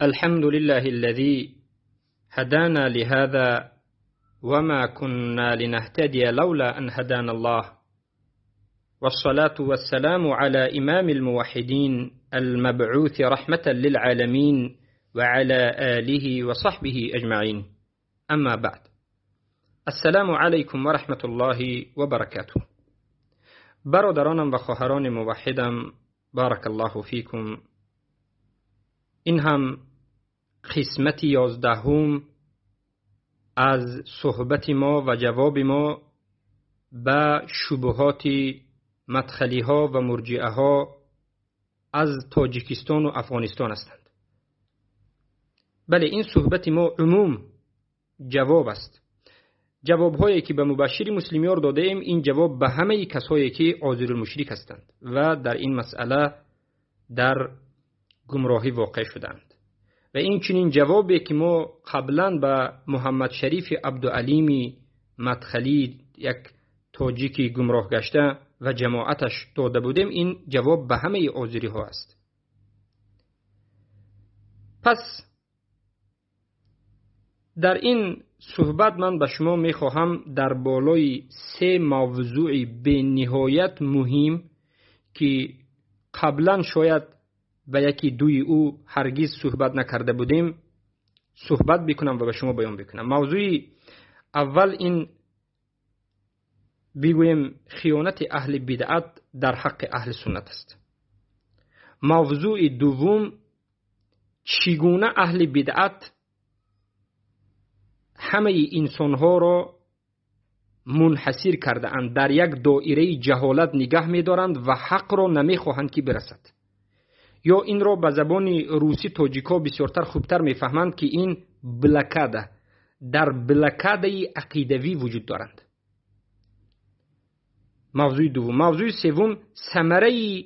الحمد لله الذي هدانا لهذا وما كنا لنهتدي لولا أن هدانا الله، والصلاة والسلام على إمام الموحدين المبعوث رحمة للعالمين وعلى آله وصحبه أجمعين. أما بعد، السلام علیکم و رحمت الله و برکاته. برادرانم و خواهران موحدم، بارک الله فیکم. این هم قسمت 11 از صحبت ما و جواب ما به شبهات مدخلی ها و مرجئه ها از تاجیکستان و افغانستان هستند. بله، این صحبت ما عموم جواب است. جوابهایی که به مبشر مسلمیار داده ایم، این جواب به همه کسایی که عاذر المشرک هستند و در این مسئله در گمراهی واقع شدند. و این چنین جوابی که ما قبلا به محمد شریف عبدالعلیمی مدخلی، یک تاجیکی گمراه گشته و جماعتش داده بودیم، این جواب به همه آذری ها است. پس در این صحبت من به شما میخواهم در بالای 3 موضوع به نهایت مهم که قبلا شاید به یکی دوی او هرگز صحبت نکرده بودیم صحبت بکنم و به شما بیان بکنم. موضوع اول این بگویم خیانت اهل بدعت در حق اهل سنت است. موضوع دوم، چگونه اهل بدعت همه انسانها را منحصر کرده اند، در یک دایره جهالت نگه می‌دارند و حق را نمی‌خواهند که برسد. یا این را به زبان روسی تاجیکا بسیارتر خوبتر می‌فهمند که این блокада، در блокада ی عقیدوی وجود دارند. موضوع دوم. موضوع سوم، ثمره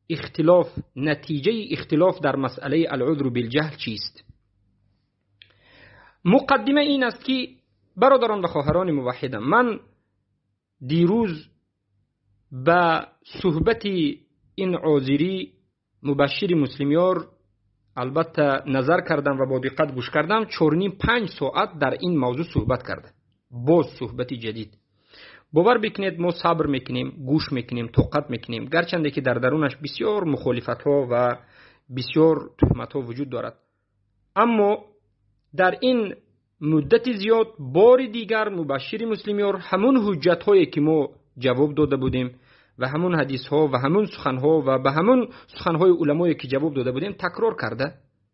اختلاف، نتیجه اختلاف در مسئله العذر بالجهل چیست؟ مقدمه این است که برادران و خواهران موحدم، من دیروز به صحبت این عاذری مبشر مسلمیار البته نظر کردم و با دقت گوش کردم. 4.5 ساعت در این موضوع صحبت کرده، باز صحبت جدید. باور بکنید ما صبر میکنیم، گوش میکنیم، طاقت میکنیم، گرچنده که در درونش بسیار مخالفت ها و بسیار تهمت ها وجود دارد، اما در این مدت زیاد بار دیگر مبشر مسلمیار همون حجت هایی که ما جواب داده بودیم و همون حدیث ها و همون سخن ها و به همون سخن های علمایی که جواب داده بودیم تکرار کرده،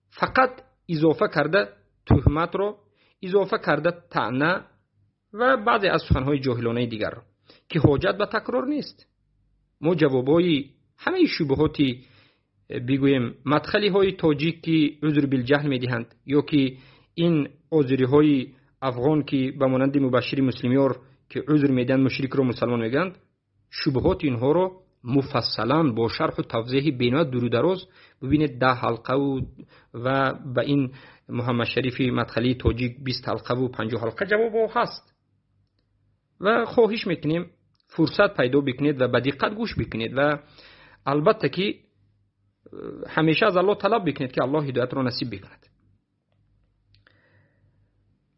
فقط اضافه کرده تهمت را، اضافه کرده طعنه و بعضی از سخن های جاهلانه دیگر را که حاجت به تکرار نیست. ما جوابای همه شبهات بگوییم مدخلی های تاجیک که عذر بالجهل میدهند یا که این عذری های افغان که به مانند مبشر مسلمیار که عذر میدن مشرک رو مسلمان میگند، شبهات اینها رو مفصلا با شرح و توضیح بینات درو دراز ببینید 10 حلقه و به این محمد شریف مدخلی تاجیک 20 حلقه و 50 حلقه جواب هست. و خواهش میکنیم فرصت پیدا بکنید و به دقت گوش بکنید و البته که همیشه از الله طلب بکنید که الله هدایت را نصیب بکند.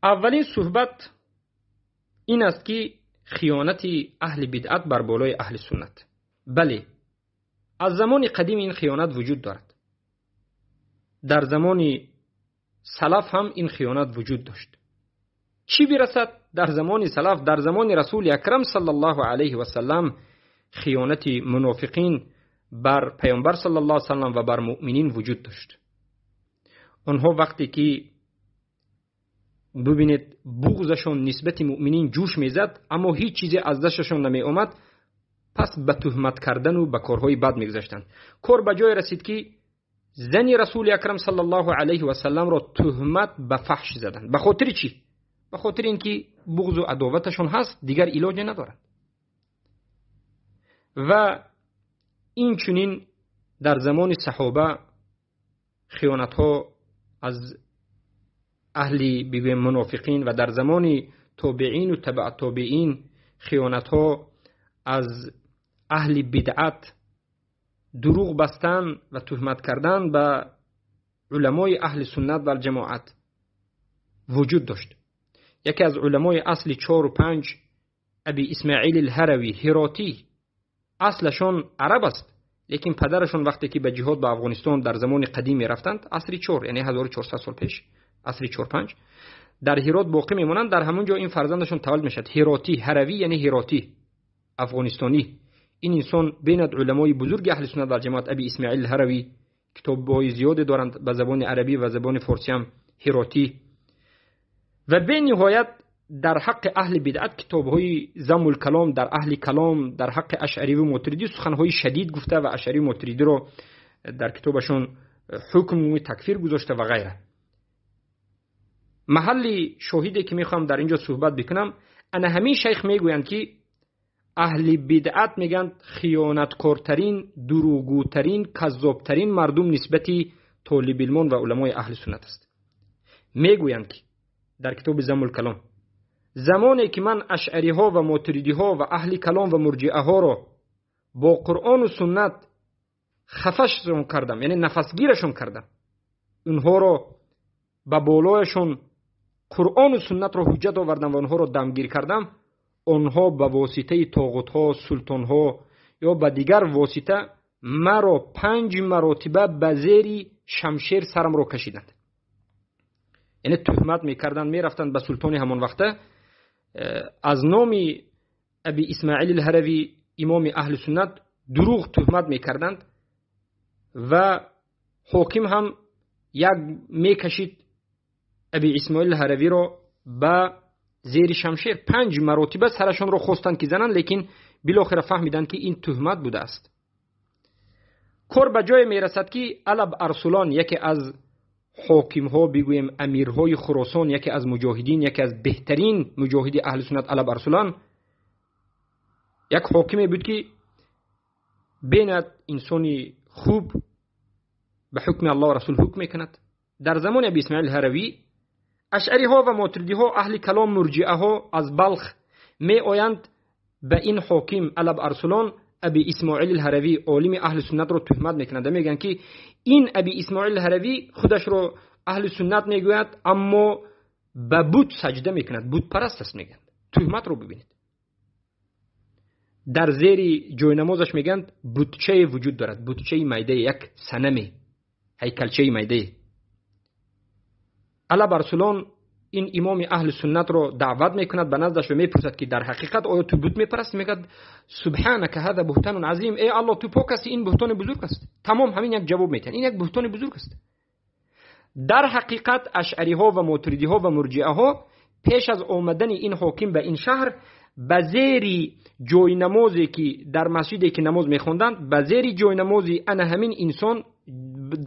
اولین صحبت این است که خیانت اهل بدعت بر بالای اهل سنت. بله، از زمان قدیم این خیانت وجود دارد. در زمان سلف هم این خیانت وجود داشت. چی برسد؟ در زمان سلف، در زمان رسول اکرم صلی الله علیه و سلم خیانت منافقین بر پیامبر صلی الله علیه و سلم و بر مؤمنین وجود داشت. آنها وقتی که ببینید بغضشون نسبت مؤمنین جوش میزد، اما هیچ چیزی از دستشون نمی اومد، پس به تهمت کردن و به کارهای بد میگذشتند. کار به جای رسید که زن رسول اکرم صلی الله علیه و سلم را تهمت به فحش زدند. به خاطر چی؟ به خاطر اینکه بغض و عداوتشون هست، دیگر علاج ندارند. و این چنین در زمان صحابه خیانت ها از اهل بگویم منافقین و در زمان تابعین و تبع تابعین خیانت ها از اهل بدعت، دروغ بستن و تهمت کردن به уламои аҳли суннат вал ҷамоат вуҷуд дошт. Яке аз уламои асли 4 ва 5 Аби Исмоил ал-Ҳаравӣ Ҳиротӣ, аслашон араб аст, лекин падарашон вақте ки ба ҷиҳод ба Афғонистон дар замони қадим мерафтанд, асри 4, яъне 1400 сол пеш, асри 4-5 дар Ҳирот боқӣ мемонанд. Дар ҳамон ҷо ин фарзандашон таваллуд мешавад. Ҳиротӣ, Ҳаравӣ яъне Ҳиротӣ, афғонистонӣ. Ин инсон бинад уламои бузурги аҳли суннат вал ҷамоат Аби Исмоил Ҳаравӣ китобҳои зиёде доранд ба забони арабӣ ва забони форсӣ ҳам Ҳиротӣ. Ва бениҳоят дар ҳаққи аҳли бидъат китобҳои заммул калом дар аҳли калом дар ҳаққи ашъарӣ ва мотуридӣ суханҳои шадид гуфта ва ашъарӣ ва мотуридиро дар китобашон ҳукми такфир гузошта ва ғайра. Маҳалли шоҳиде ки мехоҳам дар инҷо суҳбат бикунам, ана ҳамин шайх мегӯянд ки аҳли бидъат мегӯянд хиёнаткортарин, дурӯғгӯтарин, каззобтарин мардум нисбати толибилмон ва уламои аҳли суннат аст. Мегӯянд ки дар китоби заммул калом замоне ки ман ашъариҳо ва мотуридиҳо ва аҳли калом ва мурҷиаҳоро бо қуръону суннат хафашон кардам, яъне нафасгирашон кардам, онҳоро ба болояшон қуръону суннатро ҳуҷҷат овардам ва онҳоро дамгир кардам, онҳо ба воситаи тоғутҳо, султонҳо ё ба дигар восита маро 5 маротиба ба зери шамшер сарамро кашиданд. Яъне туҳмат мекарданд, мерафтанд ба султони ҳамон вақта аз номи Аби Исмоил Ҳаравӣ имоми аҳли суннат дурӯғ туҳмат мекарданд ва ҳоким ҳам як мекашид Аби Исмоил Ҳаравиро ба зери шамшер. 5 маротиба сарашонро хостанд ки зананд, лекин билохира фаҳмиданд ки ин туҳмат будааст. Кор ба ҷое мерасад ки Алаб Арсулон, яке аз ҳокимҳо бигӯем амирҳои Хуросон, яке аз муҷоҳидин, яке аз беҳтарин муҷоҳиди аҳли суннат Алаб Арсулон як ҳокиме буд ки бенад инсони хуб ба ҳукми Аллоҳ расул ҳукм мекунад. Дар замони Аби Исмоил Ҳаравӣ ашъариҳо ва мотуридиҳо, аҳли калом, мурҷиаҳо аз Балх меоянд ба ин ҳоким Алаб Арсулон Аби Исмоил Ҳаравӣ олими аҳли суннатро туҳмат мекунанд. Мегӯянд ки ин Аби Исмоил Ҳаравӣ худашро аҳли суннат мегӯяд, аммо ба бут саҷда мекунад, бутпараст аст мегӯянд. Туҳматро бибинед. Дар зери ҷойнамозаш мегӯянд бутчае вуҷуд дорад, бутчаи майдае, як санаме, ҳайкалчаи майдае. Алаб Арсулон ин имоми аҳли суннатро даъват мекунад ба наздаш ва мепурсад ки дар ҳақиқат оё ту бут мепарастӣ? Мегӯяд субҳанака ҳаза буҳтанун азим, эй Аллоҳ ту пок ҳастӣ, ин буҳтони бузург аст. Тамом ҳамин як ҷавоб метиҳанд, ин як буҳтони бузург аст. Дар ҳақиқат ашъариҳо ва мотуридиҳо ва мурҷиаҳо пеш аз омадани ин ҳоким ба ин шаҳр ба зери ҷойнамозе ки дар масҷиде ки намоз мехонданд, ба зери ҷойнамози ана ҳамин инсон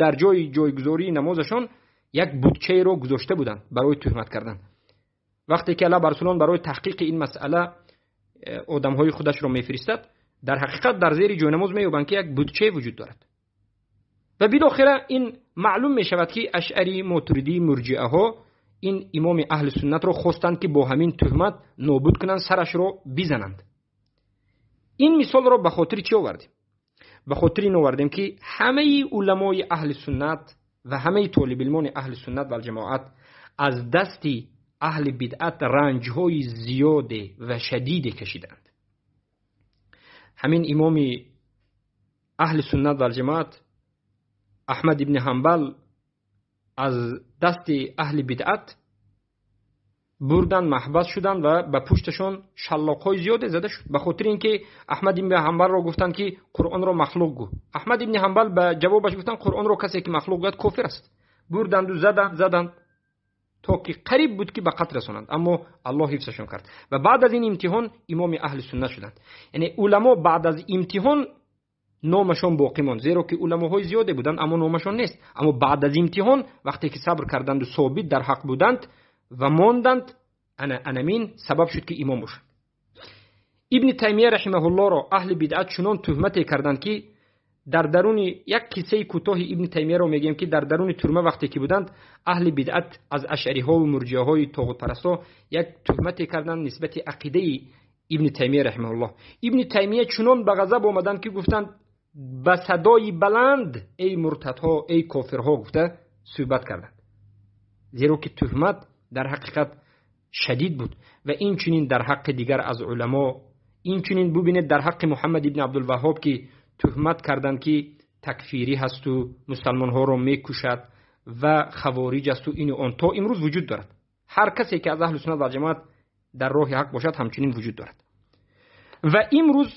дар ҷои ҷойгузории намозашон як бутчаеро гузошта буданд барои туҳмат кардан. Вақте ки Алаб Арсулон барои таҳқиқи ин масъала одамҳои худашро мефиристад, дар ҳақиқат дар зери ҷойнамоз меёбанд ки як бутчае вуҷуд дорад. Ва билохира ин маълум мешавад ки ашъари, мотуридӣ, мурҷиаҳо ин имоми аҳли суннатро хостанд ки бо ҳамин туҳмат нобуд кунанд, сарашро бизананд. Ин мисолро ба хотири чӣ овардем? Ба хотири ин овардем ки ҳамаи уламои аҳли суннат ва ҳамаи толибилмони аҳли суннат вал ҷамоат аз дасти аҳли бидъат ранҷҳои зиёде ва шадиде кашиданд. Ҳамин имоми аҳли суннат вал ҷамоат Аҳмад ибни Ҳанбал аз дасти аҳли бидъат бурдан, маҳбас шуданд ва ба пушташон шаллоқҳои зиёде зада шуд. Ба хотири ин ки Аҳмад ибни Ҳанбалро гуфтанд ки Қуръонро махлуқ гӯ. Аҳмад ибни Ҳанбал ба ҷавобаш гуфтанд Қуръонро касе ки махлуқ гӯяд кофир аст. Бурданду заданд, заданд то ки қариб буд ки ба қатл расонанд, аммо Аллоҳ ҳифзашон кард. Ва баъд аз ин имтиҳон имоми аҳли суннат шуданд. Яъне уламо баъд аз имтиҳон номашон боқӣ монд, зеро ки уламоҳои зиёде буданд, аммо номашон нест. Аммо баъд аз имтиҳон вақте ки сабр карданду собит дар ҳақ буданд ва монданд, анамин сабаб шуд ки имом бошанд. Ибни Таймия раҳимаҳуллоҳро аҳли бидъат чунон туҳмате карданд ки дар даруни як қиссаи кӯтоҳи Ибни Таймияро мегӯем ки дар даруни турма вақте ки буданд, аҳли бидъат аз ашъариҳо ва мурҷиаҳои тоғутпарастҳо як туҳмате карданд нисбати ақидаи Ибни Таймия раҳимаҳуллоҳ. Ибни Таймия чунон ба ғазаб омаданд ки гуфтанд ба садои баланд эй муртадҳо, эй кофирҳо гуфта суҳбат карданд, зеро ки туҳмат дар ҳақиқат шадид буд. Ва инчунин дар ҳаққи дигар аз уламо, инчунин бубинед дар ҳаққи Муҳаммад ибни Абдулваҳҳоб, ки туҳмат карданд, ки такфирӣ ҳасту мусалмонҳоро мекушад ва хавориҷ асту ину он, то имрӯз вуҷуд дорад. Ҳар касе ки аз аҳли суннат вал ҷамоат дар роҳи ҳақ бошад, ҳамчунин вуҷуд дорад. Ва имрӯз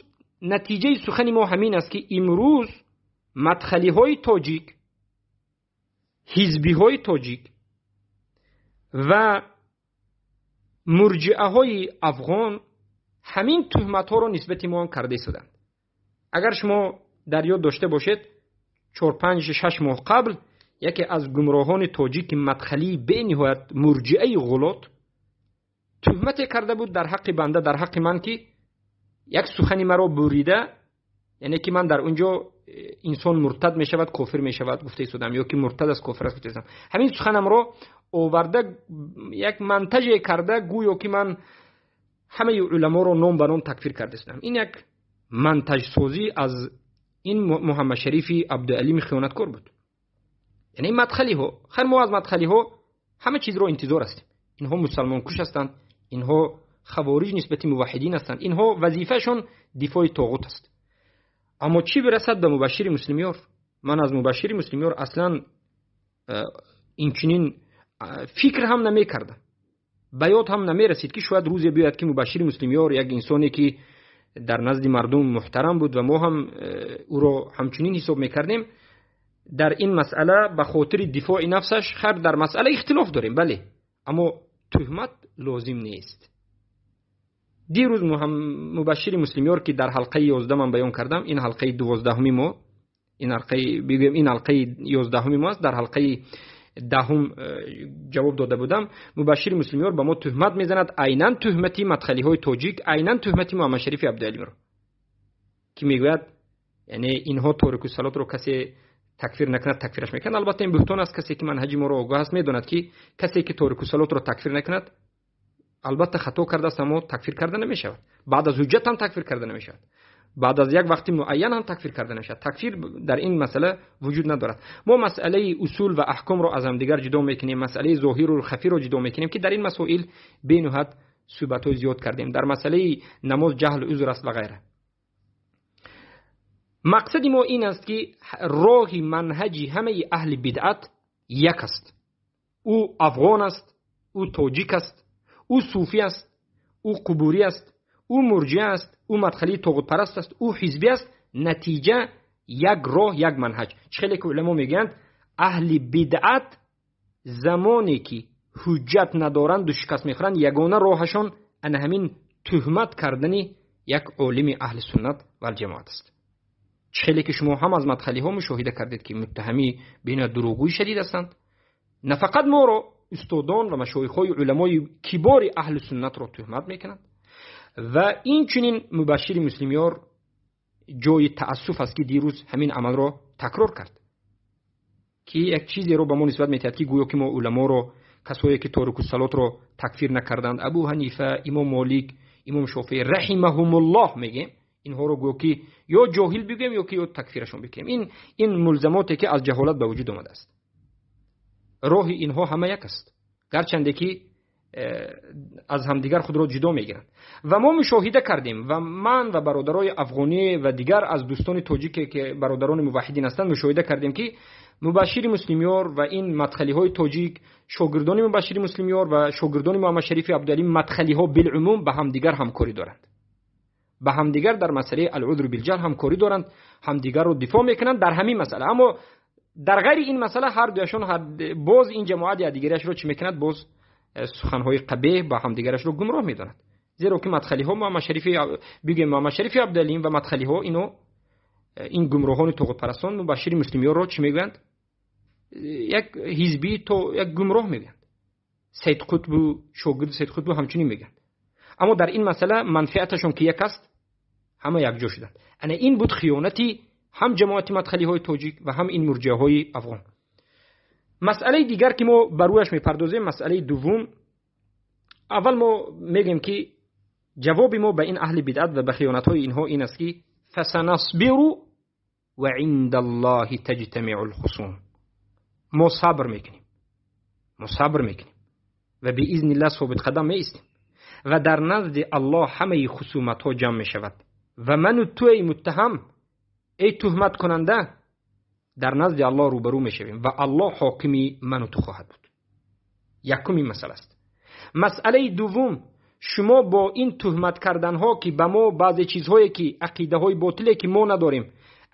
натиҷаи сухани мо ҳамин аст, ки имрӯз мадхалиҳои тоҷик, ҳизбиҳои тоҷик ва мурҷиаҳои афғон ҳамин туҳматҳоро нисбати мо карда истоданд. Агар шумо дар ёд дошта бошед, 4, 5, 6 моҳ қабл яке аз гумроҳони тоҷики мадхалии бениҳоят мурҷиаи ғулот туҳмате карда буд дар ҳаққи банда, дар ҳаққи ман, ки як сухани маро бурида, яъне ки ман дар он ҷо инсон муртад мешавад, кофир мешавад гуфта истодам, ё ки муртад аст, кофир аст гуфта истодам. Ҳамин суханамро оварда як монтаже карда, гӯё ки ман ҳамаи уламоро ном ба ном такфир карда истодам. Ин як монтажсозӣ аз ин Муҳаммадшарифи Абдуалими хиёнаткор буд. Яъне мадхалиҳо, хайр, мо аз мадхалиҳо ҳама чизро интизор ҳастем. Инҳо мусалмонкуш ҳастанд, инҳо хавориҷ нисбати муваҳҳидин ҳастанд, инҳо вазифаашон дифои тоғут аст. Аммо чӣ бирасад ба Мубашшири Муслимёр? Ман аз Мубашшири Муслимёр аслан инчунин фикр ҳам намекардам, ба ёд ҳам намерасид, ки шояд рӯзе биёяд, ки Мубашшири Муслимёр, як инсоне ки дар назди мардум муҳтарам буд ва мо ҳам ӯро ҳамчунин ҳисоб мекардем, дар ин масъала ба хотири дифои нафсаш, хайр, дар масъала ихтилоф дорем, бале, аммо туҳмат лозим нест. Дирӯз Мубашшири Муслимёр, ки дар ҳалқаи 11 ман баён кардам, ин ҳалқаи 12-уми мо, ин ҳалқаи, бигӯем, ин ҳалқаи 11-уми мо аст, дар ҳалқаи 10-ум ҷавоб дода будам. Мубашшири Муслимёр ба мо туҳмат мезанад, айнан туҳмати мадхалиҳои тоҷик, айнан туҳмати Муҳаммадшарифи Абдуалимро, ки мегӯяд, яъне инҳо торикусалотро касе такфир накунад, такфираш мекунад. Албатта ин буҳтон аст. Касе ки манҳаҷи моро огоҳ аст, медонад, ки касе ки торикусалотро такфир накунад, албатта хато кардааст, аммо такфир карда намешавад. Баъд аз ҳуҷҷат ҳам такфир карда намешавад, баъд аз як вақти муайян ҳам такфир карда намешавад. Такфир дар ин масъала вуҷуд надорад. Мо масъалаи усул ва аҳкомро аз ҳамдигар ҷудо мекунем, масъалаи зоҳиру хафиро ҷудо мекунем, ки дар ин масоил бениҳоят суҳбатҳои зиёд кардем. Дар масъалаи намоз ҷаҳл узр аст ва ғайра. Мақсади мо ин аст, ки роҳи манҳаҷи ҳамаи аҳли бидъат як аст. Ӯ афғон аст, ӯ тоҷик аст, ӯ суфӣ аст, ӯ қубурӣ аст, ӯ мурҷиа аст, ӯ мадхалии тоғутпараст аст, ӯ ҳизбӣ аст. Натиҷа як роҳ, як манҳаҷ. Чӣ хеле ки уламо мегӯянд, аҳли бидъат замоне ки ҳуҷҷат надоранду шикаст мехӯранд, ягона роҳашон ана ҳамин туҳмат кардани як олими аҳли суннат валҷамоат аст. Чӣ хеле ки шумо ҳам аз мадхалиҳо мушоҳида кардед, ки муттаҳамӣ бениҳоят дурӯғгӯи шадид ҳастанд. На фақат моро, устодон ва машоихҳои уламои кибори аҳли суннатро туҳмат мекунанд. Ва инчунин Мубашшири Муслимёр ҷои таассуф аст, ки дирӯз ҳамин амалро такрор кард, ки як чизеро ба мо нисбат метиҳад, ки гӯё ки мо уламоро, касое ки торикуссалотро такфир накарданд, Абу Ҳанифа, Имом Молик, Имом Шофеӣ раҳимаҳумуллоҳ мегӯем, инҳоро гӯё ки ё ҷоҳил бигӯем, ё ки ё такфирашон бикунем. Ин мулзамоте ки аз ҷаҳолат ба вуҷуд омадааст. Роҳи инҳо ҳама як аст, гарчанде ки аз ҳамдигар худро ҷудо мегиранд. Ва мо мушоҳида кардем, ва ман ва бародарои афғонӣ ва дигар аз дӯстони тоҷике ки бародарони муваҳҳидин ҳастанд, мушоҳида кардем, ки Мубашшири Муслимёр ва ин мадхалиҳои тоҷик, шогирдони Мубашшири Муслимёр ва шогирдони Муҳаммадшарифи Абдуалим, мадхалиҳо билумум ба ҳамдигар ҳамкорӣ доранд, ба ҳамдигар дар масъалаи алъузру билҷаҳл ҳамкорӣ доранд, ҳамдигарро дифоъ мекунанд дар ҳамин масъала. Аммо дар ғайри ин масъала ҳар дуяшон боз ин ҷамоат якдигарашро чӣ мекунад? Боз суханҳои қабеҳ ба ҳамдигарашро гумроҳ медонад. Зеро ки мадхалиҳо Муҳаммадшарифи, бигӯем, Муҳаммадшарифи Абдуалим ва мадхалиҳо, ино ин гумроҳони тоғутпарастон Мубашшири Муслимёрро чӣ мегӯянд? Як ҳизбӣ то як гумроҳ мегӯянд. Сайд Қутбу, шогирди Сайд Қутбу ҳамчунин мегӯянд. Аммо дар ин масъала манфиаташон ки як аст, ҳама якҷо шуданд. Ана ин буд хиёнати ҳам ҷамоати мадхалиҳои тоҷик ва ҳам ин мурҷиаҳои афғон. Масъалаи дигар ки мо ба рӯяш мепардозем, масъалаи дуввум. Аввал мо мегӯем, ки ҷавоби мо ба ин аҳли бидъат ва ба хиёнатҳои инҳо ин аст, ки фасанасбиру ва инда Аллоҳи таҷтамиъу лхусум. Мо сабр мекунем, мо сабр мекунем ва биизниллаҳ собитқадам меистем ва дар назди Аллоҳ ҳамаи хусуматҳо ҷамъ мешавад ва ману ту, эй муттаҳам, эй туҳматкунанда, дар назди Аллоҳ рӯбарӯ мешавем ва Аллоҳ ҳокими ману ту хоҳад буд. Якум ин масъала аст. Масъалаи дуввум, шумо бо ин туҳмат карданҳо, ки ба мо баъзе чизҳое ки ақидаҳои ботиле ки мо надорем,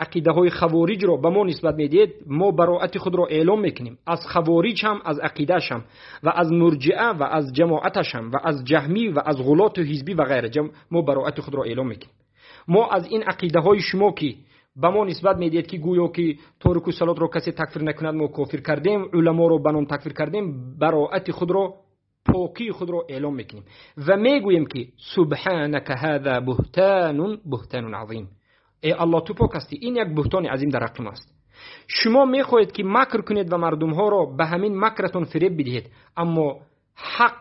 ақидаҳои хавориҷро ба мо нисбат медиҳед, мо бароати худро эълом мекунем аз хавориҷ ҳам, аз ақидааш ҳам, ва аз мурҷиа ва аз ҷамоаташ ҳам, ва аз ҷаҳмӣ ва аз ғулоту ҳизбӣ ва ғайра. Мо бароати худро эълом мекунем. Мо аз ин ақидаҳои шумо, ки ба мо нисбат медиҳед, ки гӯё ки торику салотро касе такфир накунад, мо кофир кардем, уламоро ба ном такфир кардем, бароати худро, покии худро эълом мекунем ва мегӯем, ки субҳанака ҳаза буҳтанун буҳтанун азим. Эй Аллоҳ, ту пок ҳастӣ, ин як буҳтони азим дар ҳаққи мо аст. Шумо мехоҳед, ки макр кунед ва мардумҳоро ба ҳамин макратон фиреб бидиҳед, аммо ҳақ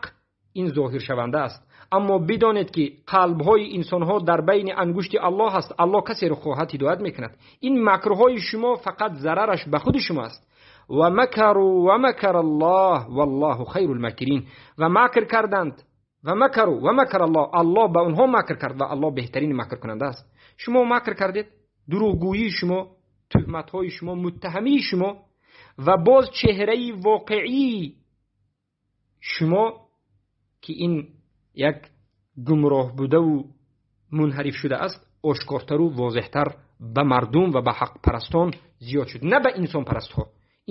ин зоҳиршаванда аст. Аммо бидонед, ки қалбҳои инсонҳо дар байни ангушти Аллоҳ аст. Аллоҳ касеро хоҳад, ҳидоят мекунад. Ин макрҳои шумо фақат зарараш ба худи шумо аст. Ва макару ва макара Аллоҳ валлоҳу хайрул макирин. Ва макр карданд, ва макару ва макара Аллоҳ, Аллоҳ ба онҳо макр кард ва Аллоҳ беҳтарин макркунанда аст. Шумо макр кардед, дурӯғгӯии шумо, туҳматҳои шумо, муттаҳамии шумо ва боз чеҳраи воқеии шумо, ки ин як гумроҳ будаву мунҳариф шуда аст, ошкортару возеҳтар ба мардум ва ба ҳақпарастон зиёд шуд, на ба инсонпарастҳо.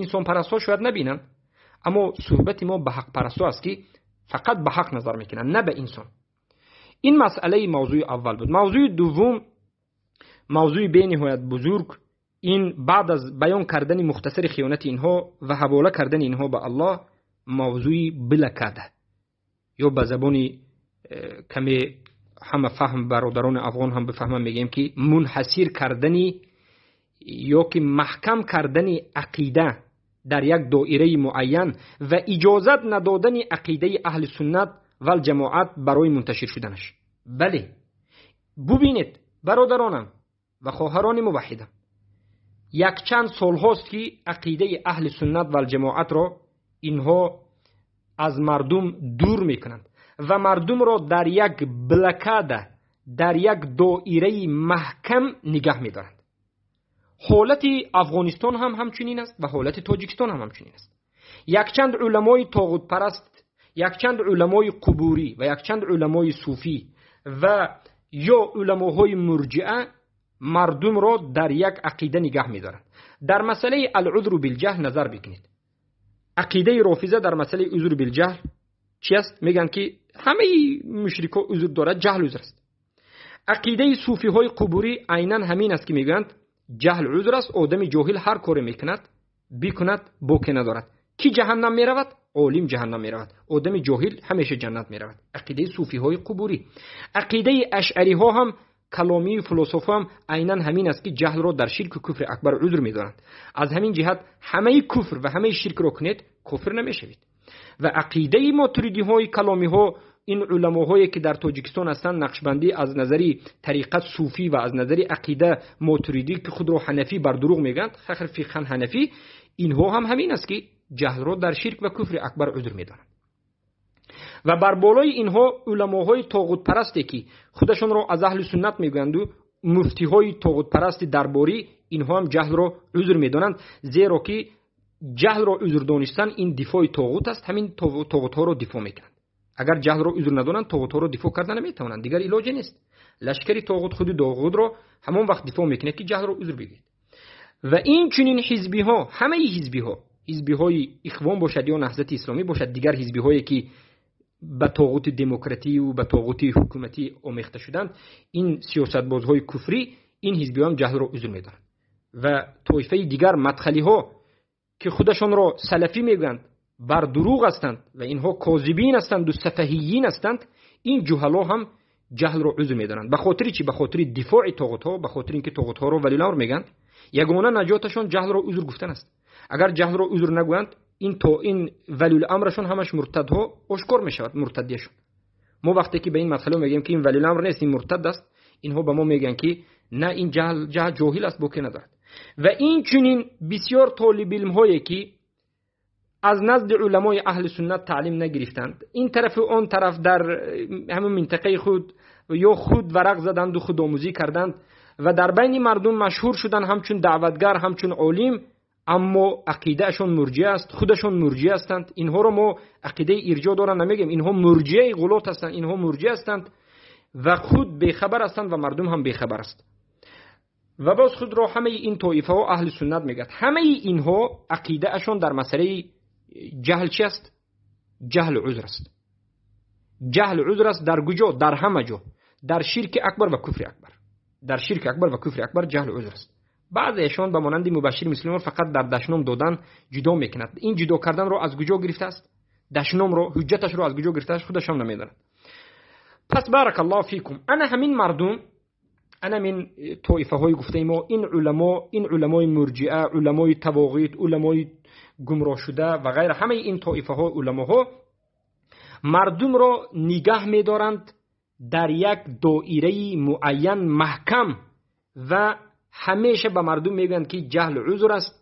Инсонпарастҳо шояд набинанд, аммо суҳбати мо ба ҳақпарастҳо аст, ки фақат ба ҳақ назар мекунанд, на ба инсон. Ин масъалаи мавзӯи аввал буд. Мавзӯи дуввум, мавзӯи бениҳоят бузург, ин баъд аз баён кардани мухтасари хиёнати инҳо ва ҳавола кардани инҳо ба Аллоҳ, мавзӯи блокада ё ба забони каме ҳама фаҳм, бародарони афғон ҳам бифаҳманд, мегӯем, ки мунҳасир кардани ё ки маҳкам кардани ақида дар як доираи муайян ва иҷозат надодани ақидаи аҳли суннат вал ҷамоат барои мунташир шуданаш. Бале, бубинед, бародаронам ва хоҳарони муваҳҳидам, якчанд солҳост, ки ақидаи аҳли суннат вал ҷамоатро инҳо аз мардум дур мекунанд ва мардумро дар як блокада, дар як доираи маҳкам нигаҳ медоранд. Ҳолати Афғонистон ҳам ҳамчунин аст ва ҳолати Тоҷикистон ҳам ҳамчунин аст. Якчанд уламои тоғутпараст, якчанд уламои қубурӣ ва якчанд уламои суфӣ ва ё уламоҳои мурҷиа мардумро дар як ақида нигаҳ медоранд. Дар масъалаи алъузру билҷаҳл назар бикунед. Ақидаи рофиза дар масъалаи узр билҷаҳл чи аст? Мегӯянд, ки ҳамаи мушрикҳо узр дорад, ҷаҳл узр аст. Ақидаи суфиҳои қубурӣ айнан ҳамин аст, ки мегӯянд, ҷаҳл узр аст, одами ҷоҳил ҳар коре мекунад, бикунад, боке надорад. Ки ҷаҳаннам меравад? Олим ҷаҳаннам меравад, одами ҷоҳил ҳамеша ҷаннат меравад. Ақидаи суфиҳои қубурӣ. Ақидаи ашъариҳо ҳам, каломию философҳо ҳам айнан ҳамин аст, ки ҷаҳлро дар ширку куфри акбар узр медоранд. Аз ҳамин ҷиҳат ҳамаи куфр ва ҳамаи ширкро кунед, кофир намешавед. Ва ақидаи мотуридиҳои каломиҳо, ин уламоҳое ки дар Тоҷикистон ҳастанд, нақшбандӣ, аз назари тариқат суфӣ ва аз назари ақида мотуридӣ, ки худро ҳанафӣ бар дурӯғ мегӯянд, хахр фиқхан ҳанафӣ, инҳо ҳам ҳамин аст, ки ҷаҳлро дар ширк ва куфри акбар узр медоранд. Ва бар болои инҳо уламоҳои тоғутпарасте, ки худашонро аз аҳли суннат мегӯянду муфтиҳои тоғутпарасти дарборӣ, инҳо ҳам ҷаҳлро узр медонанд, зеро ки ҷаҳлро узр донистан ин дифои тоғут аст. Ҳамин тоғутҳоро дифоъ мекунанд. Агар ҷаҳлро узр надонанд, тоғутҳоро дифоъ карда наметавонанд, дигар илоҷе нест. Лашкари тоғут худи тоғутро ҳамон вақт дифоъ мекунад, ки ҷаҳлро узр бигӯяд. Ва ин чунин ҳизбиҳо, ҳамаи ҳизбиҳо, ҳизбиҳои ихвон бошад ё наҳзати исломӣ бошад, дигар ҳизбиҳое ки ба тоғути демократию ба тоғути ҳукуматӣ омехта шуданд, ин сиёсатбозҳои куфрӣ, ин ҳизбиҳо ҳам ҷаҳлро узр медоранд. Ва тоифаи дигар, мадхалиҳо, ки худашонро салафӣ мегӯянд, бар дурӯғ ҳастанд ва инҳо козибин ҳастанду сафаҳиин ҳастанд, ин ҷуҳало ҳам ҷаҳлро узр медоранд. Ба хотири чӣ? Ба хотири дифои тоғутҳо, ба хотири ин ки тоғутҳоро валиламр мегӯянд. Ягона наҷоташон ҷаҳлро узр гуфтан аст. Агар ҷаҳлро узр нагӯянд, ин то ин валиуламрашон ҳамаш муртадҳо ошкор мешавад, муртадияшон. Мо вақте ки ба ин мадхалиҳо мегӯем, ки ин валиуламр нест, ин муртад аст, инҳо ба мо мегӯянд, ки на, ин ҷаҳл ҷоҳил аст, боке надорад. Ва ин чунин бисёр толибилмҳое, ки аз назди уламои аҳли суннат таълим нагирифтанд, ин тарафу он тараф дар ҳамон минтақаи худ ё худ варақ заданду худомӯзӣ карданд ва дар байни мардум машҳур шуданд ҳамчун даъватгар, ҳамчун олим, аммо ақидаашон мурҷиа аст, худашон мурҷиа ҳастанд. Инҳоро мо ақидаи ирҷо доранд намегӯем, инҳо мурҷиаи ғулот ҳастанд, инҳо мурҷиа ҳастанд ва худ бехабар ҳастанд ва мардум ҳам бехабар аст. Ва боз худро ҳамаи ин тоифаҳо аҳли суннат мегӯяд. Ҳамаи инҳо ақидаашон дар масъалаи ҷаҳл чи аст? Ҷаҳл узр аст. Ҷаҳл узр аст дар куҷо? Дар ҳама ҷо. Дар ширки акбар ва куфри акбар. Дар ширки акбар ва куфри акбар ҷаҳл узр аст. Баъзеашон ба монанди мубашшири муслимон фақат дар дашном додан ҷудо мекунад. Ин ҷудо карданро аз куҷо гирифтааст? Дашномро, ҳуҷҷаташро аз куҷо гирифтааст? Худашам намедонад. Пас баракаллоҳу фикум, ана ҳамин мардум, ана ҳамин тоифаҳои гуфтаи мо, ин уламо, ин уламои мурҷиа, уламои тавоғит, уламои гумроҳшуда ва ғайра, ҳамаи ин тоифаҳо, уламоҳо мардумро нигаҳ медоранд дар як доираи муайян маҳкам ва ҳамеша ба мардум мегӯянд, ки ҷаҳл узр аст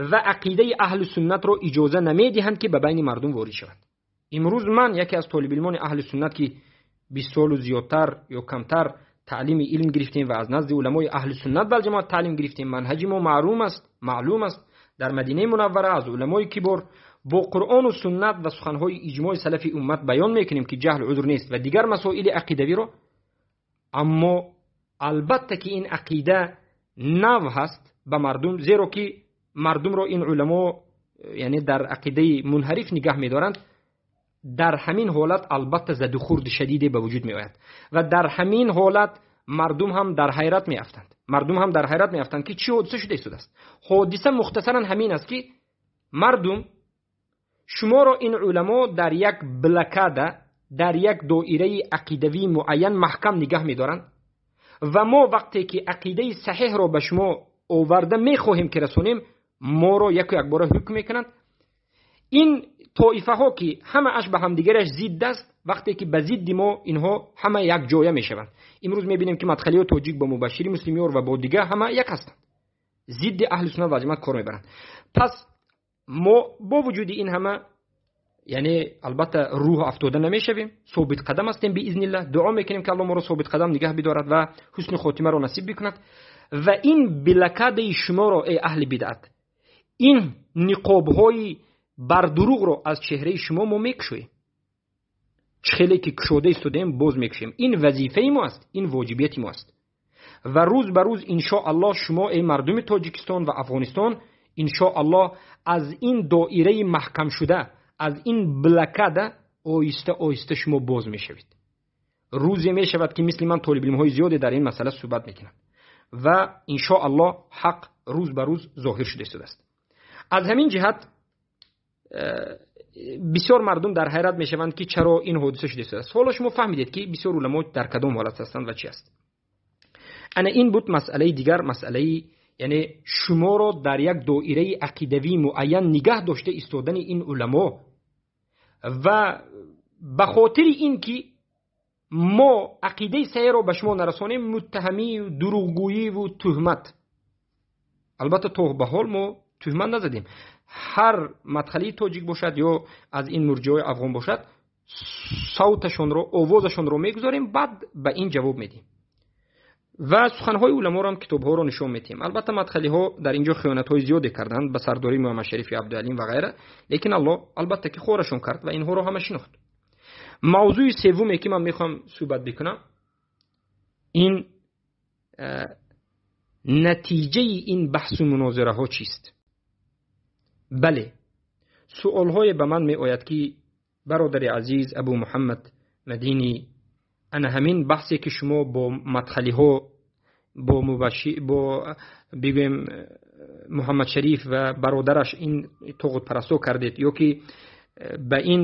ва ақидаи аҳли суннатро иҷоза намедиҳанд, ки ба байни мардум ворид шавад. Имрӯз ман яке аз толибилмони аҳли суннат, ки 20 солу зиёдтар ё камтар таълими илм гирифтем ва аз назди уламои аҳли суннат валҷамоат таълим гирифтем, манҳаҷи мо маълум аст дар Мадинаи Мунаввара аз уламои кибор бо Қуръону суннат ва суханҳои иҷмои салафи уммат баён мекунем, ки ҷаҳл узр нест ва дигар масоили ақидавиро. Аммо албатта ки ин ақида нав ҳаст ба мардум, зеро ки мардумро ин уламо яъне дар ақидаи мунҳариф нигаҳ медоранд. Дар ҳамин ҳолат албатта задухурди шадиде ба вуҷуд меояд ва дар ҳамин ҳолат мардум ҳам дар ҳайрат меафтанд. Мардум ҳам дар ҳайрат меафтанд, ки чӣ ҳодиса шуда истодааст. Ҳодиса мухтасаран ҳамин аст, ки мардум шуморо ин уламо дар як блокада, дар як доираи ақидавии муайян маҳкам нигаҳ медоранд ва мо вақте ки ақидаи саҳеҳро ба шумо оварда мехоҳем, ки расонем, моро яку якбора ҳукм мекунанд. Ин тоифаҳо, ки ҳамааш ба ҳамдигараш зидд аст, вақте ки ба зидди мо инҳо ҳама як ҷоя мешаванд. Имрӯз мебинем, ки мадхалиҳо тоҷик бо мубашшири муслимёр ва бо дигар ҳама як ҳастанд, зидди аҳли суннат ва ҷамоат кор мебаранд. Пас мо бо вуҷуди ин ҳама, яъне албатта рӯҳ афтода намешавем, собитқадам ҳастем биизниллаҳ. Дуо мекунем, ки Аллоҳ моро собитқадам нигаҳ бидорад ва ҳусни хотимаро насиб бикунад. Ва ин блокадаи шуморо, эй аҳли бидъат, ин ниқобҳои бардурӯғро аз чеҳраи шумо мо мекушоем. Чӣ хеле ки кушода истодаем, боз мекушем. Ин вазифаи мо аст, ин воҷибияти мо аст. Ва рӯз ба рӯз иншоаллоҳ шумо, эй мардуми Тоҷикистон ва Афғонистон, иншоаллоҳ аз ин доираи маҳкамшуда, аз ин блокада оҳиста оҳиста шумо боз мешавед. Рӯзе мешавад, ки мисли ман толибилмҳои зиёде дар ин масъала суҳбат мекунанд ва иншоаллоҳ ҳақ рӯз ба рӯз зоҳир шуда истодааст. Аз ҳамин ҷиҳат бисёр мардум дар ҳайрат мешаванд, ки чаро ин ҳодиса шуда истодааст. Ҳоло шумо фаҳмидед, ки бисёр уламо дар кадом ҳолат ҳастанд ва чи аст. Ана ин буд масъалаи дигар, масъалаи яъне шуморо дар як доираи ақидавии муайян нигаҳ дошта истодани ин уламо ва ба хотири ин ки мо ақидаи саҳеҳро ба шумо нарасонем, муттаҳамию дурӯғгӯиву туҳмат. Албатта то ба ҳол мо туҳмат назадем. Ҳар мадхалии тоҷик бошад ё аз ин мурҷиҳои афғон бошад, савташонро, овозашонро мегузорем, баъд ба ин ҷавоб медиҳем ва суханҳои уламоро ҳам китобҳоро нишон медиҳем. Албатта мадхалиҳо дар инҷо хиёнатҳои зиёде карданд ба сардории Муҳаммадшарифи Абдуалим ва ғайра, лекин Аллоҳ албатта ки хорашон кард ва инҳоро ҳама шинохт. Мавзӯи севуме, ки ман мехоҳам суҳбат бикунам, ин натиҷаи ин баҳсу мунозираҳо чист? Бале, суолҳое ба ман меояд, ки бародари азиз Абу Муҳаммад Мадинӣ, ана ҳамин баҳсе, ки шумо бо мадхалиҳо, бо мубаши, бо бигӯем Муҳаммадшариф ва бародараш ин тоғутпарастҳо кардед, ё ки ба ин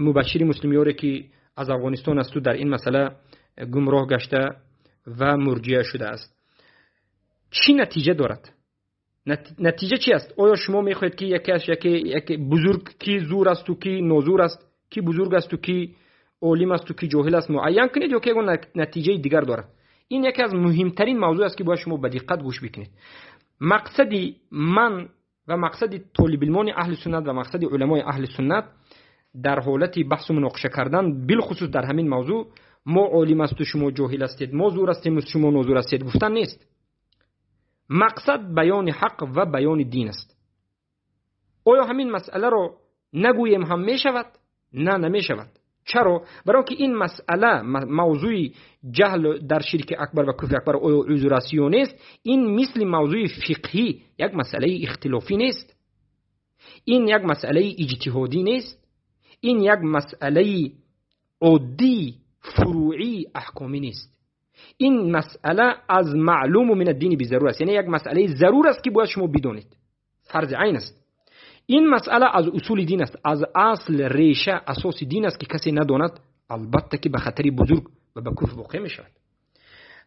мубашшири муслимёре, ки аз Афғонистон асту дар ин масъала гумроҳ гашта ва мурҷиа шудааст, чӣ натиҷа дорад? Натиҷа чи аст? Оё шумо мехоҳед, ки якеаш яке бузург, ки зур асту ки нозур аст, ки бузург асту ки олим асту ки ҷоҳил аст, муайян кунед, ё ки ягон натиҷаи дигар дорад? Ин яке аз муҳимтарин мавзӯъ аст, ки бояд шумо ба диққат гӯш бикунед. Мақсади ман ва мақсади толибилмони аҳли суннат ва мақсади уламои аҳли суннат дар ҳолати баҳсу муноқиша кардан, билхусус дар ҳамин мавзӯъ, мо олим асту шумо ҷоҳил ҳастед, мо зур ҳастему шумо нозур ҳастед гуфтан нест. Мақсад баёни ҳақ ва баёни дин аст. Оё ҳамин масъаларо нагӯем ҳам мешавад? На, намешавад. Чаро? Барои ки ин масъала, мавзӯи ҷаҳл дар ширки акбар ва куфри акбар оё узр аст ё нест, ин мисли мавзӯи фиқҳӣ як масъалаи ихтилофӣ нест, ин як масъалаи иҷтиҳодӣ нест, ин як масъалаи оддии фуруъии аҳкомӣ нест. Ин масъала аз маълуму мин аддини бизарур аст, яъне як масъалаи зарур аст, ки бояд шумо бидонед, фарзи айн аст. Ин масъала аз усули дин аст, аз асл, реша, асоси дин аст, ки касе надонад, албатта ки ба хатари бузург ва ба куфр воқеъ мешавад.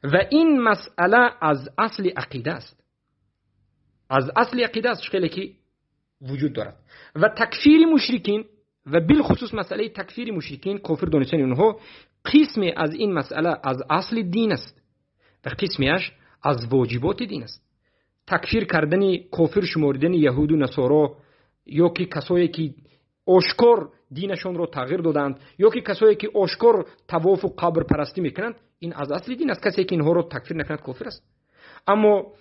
Ва ин масъала аз асли ақида аст, аз асли ақида аст, хеле ки вуҷуд дорад. Ва такфири мушрикин ва билхусус масъалаи такфири мушрикин, кофир донистани онҳо, қисме аз ин масъала аз асли дин аст ва қисмеаш аз воҷиботи дин аст. Такфир кардани, кофир шуморидани яҳуду насоро ё ки касое ки ошкор динашонро тағйир доданд, ё ки касое ки ошкор тавофу қабрпарастӣ мекунанд, ин аз асли дин аст. Касе ки инҳоро такфир накунад, кофир аст. Аммо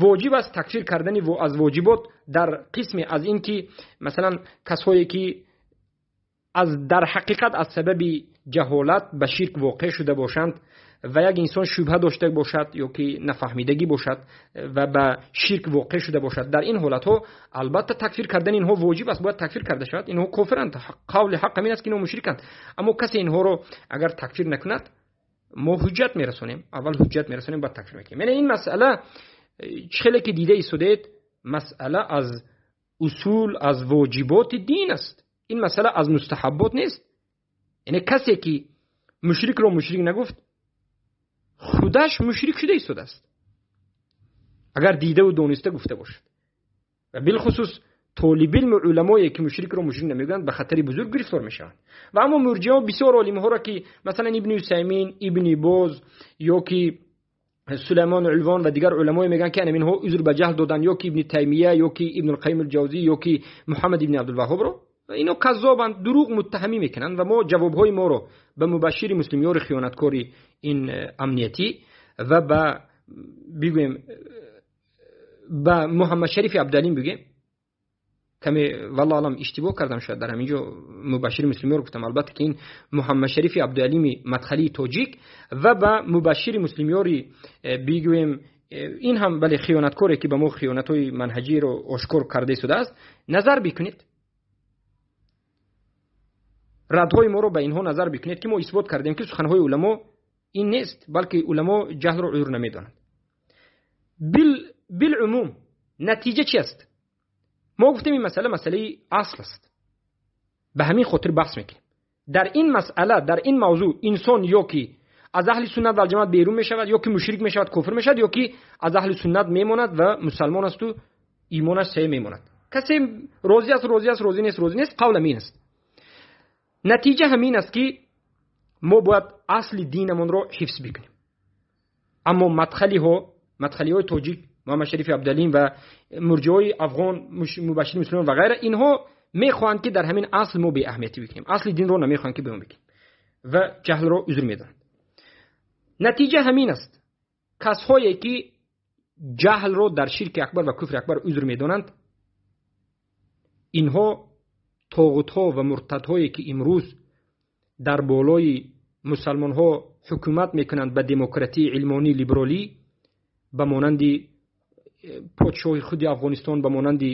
воҷиб аст такфир кардани аз воҷибот дар қисме аз ин ки масалан касое ки аз дар ҳақиқат аз сабаби ҷаҳолат ба ширк воқеъ шуда бошанд ва як инсон шубҳа дошта бошад ё ки нафаҳмидагӣ бошад ва ба ширк воқеъ шуда бошад, дар ин ҳолатҳо албатта такфир кардани инҳо воҷиб аст, бояд такфир карда шавад. Инҳо кофиранд, қавли ҳақ ҳамин аст ки инҳо мушриканд. Аммо касе инҳоро агар такфир накунад, мо ҳуҷҷат мерасонем, аввал ҳуҷҷат мерасонем, баъд такфир мекунем. Яъне ин масъала чӣ хеле ки дида истодед, масъала аз усул, аз воҷиботи дин аст. Ин масъала аз мустаҳаббот нест. Яъне касе ки мушрикро мушрик нагуфт, худаш мушрик шуда истодааст, агар дидаву дониста гуфта бошад. Ва билхусус толибилму уламое ки мушрикро мушрик намегӯянд, ба хатари бузург гирифтор мешаванд. Ва аммо мурҷиаҳо бисёр олимҳоро ки масалан Ибни Усаймин, Ибни Боз ё ки Сулаймон Улвон ва дигар уламое мегӯянд ки инҳо узр ба ҷаҳл доданд, ё ки Ибни Таймия, ё ки Ибни Алқайим Алҷавзӣ, ё ки Муҳаммад ибни Абдулваҳҳобро, инҳо каззобанд, дурӯғ муттаҳамӣ мекунанд. Ва мо ҷавобҳои моро ба мубашшири муслимёри хиёнаткори ин амниятӣ ва ба бигӯем ба Муҳаммад Шарифи Абдалим бигӯем, каме валлоҳу аълам иштибоҳ кардам, шояд дар ҳамин ҷо мубашшири муслимёр гуфтам, албатта ки ин Муҳаммад Шарифи Абдуалими мадхалии тоҷик ва ба мубашшири муслимёри бигӯем ин ҳам бале хиёнаткоре ки ба мо хиёнатҳои манҳаҷиро ошкор карда истодааст, назар бикунед, радҳои моро ба инҳо назар бикунед ки мо исбот кардем ки суханҳои уламо ин нест, балки уламо ҷаҳлро узр намедонанд. Билумум натиҷа чи аст? Мо гуфтем ин масъала масъалаи асл аст, ба ҳамин хотир баҳс мекунем. Дар ин масъала, дар ин мавзӯъ инсон ё ки аз аҳли суннат ва ҷамоат берун мешавад, ё ки мушрик мешавад, кофир мешавад, ё ки аз аҳли суннат мемонад ва мусалмон асту имонаш саҳеҳ мемонад. Касе розӣ аст, розӣ аст, розӣ нест, розӣ нест, қавл ҳамин аст. Натиҷа ҳамин аст ки мо бояд асли динамонро ҳифз бикунем. Аммо мадхалиҳои тоҷик, Муҳаммад Шарифи Абдалим ва мурҷиҳои афғон, мубашшири муслимон ва ғайра, инҳо мехоҳанд ки дар ҳамин асл мо беаҳамиятӣ бикунем, асли динро намехоҳанд ки баён бикунем ва ҷаҳлро узр медонанд. Натиҷа ҳамин аст, касҳое ки ҷаҳлро дар ширки акбар ва куфри акбар узр медонанд, инҳо тоғутҳо ва муртадҳое ки имрӯз дар болои мусалмонҳо ҳукумат мекунанд ба демократии илмонӣ либералӣ, ба монанди подшоҳи худи Афғонистон, ба монанди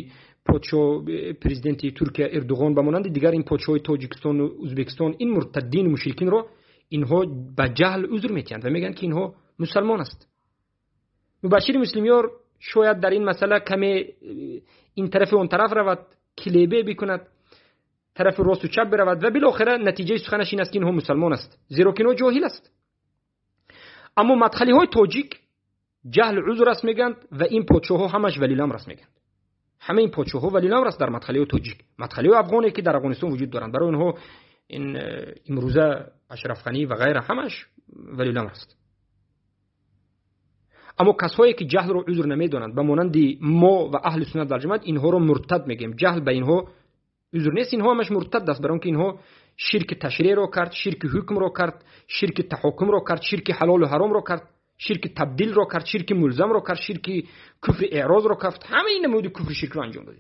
подшоҳ президенти Туркия Эрдоғон, ба монанди дигар ин подшоҳи Тоҷикистону Ӯзбекистон, ин муртаддину мушрикинро инҳо ба ҷаҳл узр метиҳанд ва мегӯянд ки инҳо мусалмон аст. Мубашшири муслимёр шояд дар ин масъала каме ин тарафи он тараф равад, килебе бикунад, тарафи росту чап биравад ва билохира натиҷаи суханаш ин аст ки инҳо мусалмон аст, зеро ки инҳо ҷоҳил аст. Аммо мадхалиҳои тоҷик ҷаҳл узр аст мегӯянд ва ин подшоҳҳо ҳамаш валиламр аст мегӯянд. Ҳама ин подшоҳҳо валиламр аст дар мадхалиҳои тоҷик, мадхалиҳои афғоне ки дар Афғонистон вуҷуд доранд, барои онҳо ин имрӯза Ашраф Ғанӣ ва ғайра ҳамаш валиламр аст. Аммо касҳое ки ҷаҳлро узр намедонанд, ба монанди мо ва аҳли суннат вал ҷамоат, инҳоро муртад мегӯем. Ҷаҳл ба инҳо узр нест, инҳо ҳамаш муртад аст, барои инки инҳо ширки ташриъро кард, ширки ҳукмро кард, ширки таҳокумро кард, ширки ҳалолу ҳаромро кард, ширки табдилро кард, ширки мулзамро кард, ширки куфри эърозро кард, ҳамаи намуди куфри ширкро анҷом дод.